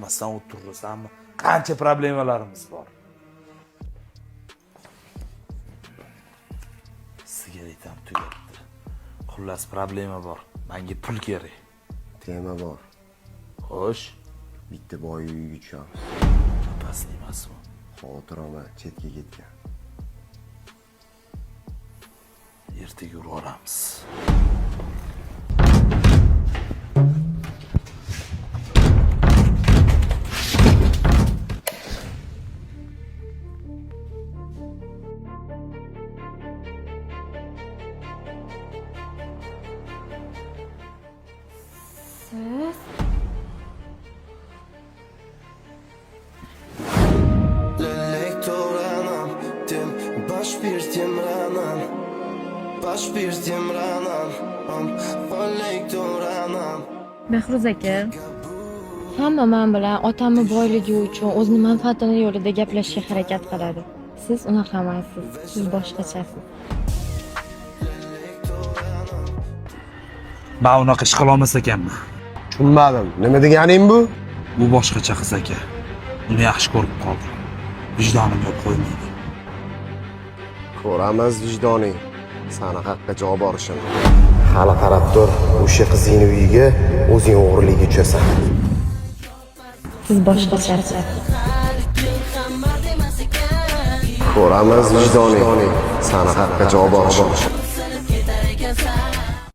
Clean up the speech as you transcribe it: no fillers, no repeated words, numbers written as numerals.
Olmasdan o'tirasanmi? Qancha problemalarimiz bor. Sigaretam tugatdi. Xullas, problema bor. Menga pul kerak. Tema bor. Xo'sh, Bitta boy uyiga tushamiz. opasini emasmi? Xavotir olma, chetga ketgan. Ertaga urib. Siz? Behruz aka, hamma men bilan otamni boyligi uchun o'zini manfaatini yo'lida gaplashishga harakat qiladi. Siz unaqa emassiz, siz boshqachasiz. Men unaqa ish qilolmas ekanman. Tushunmadim. Nima deganing bu? Bu boshqacha qiz aka. Uni yaxshi ko'rib qoldim. Vijdonim yo'l qo'ymaydi. Ko'ramiz vijdoning sani haqqa javob borishini. Hali qarab tur, o'sha qizingni uyiga o'zing o'g'irlikka tushasan. Siz boshqachasiz. Ko'ramiz vijdoning sani haqqa javob borishini.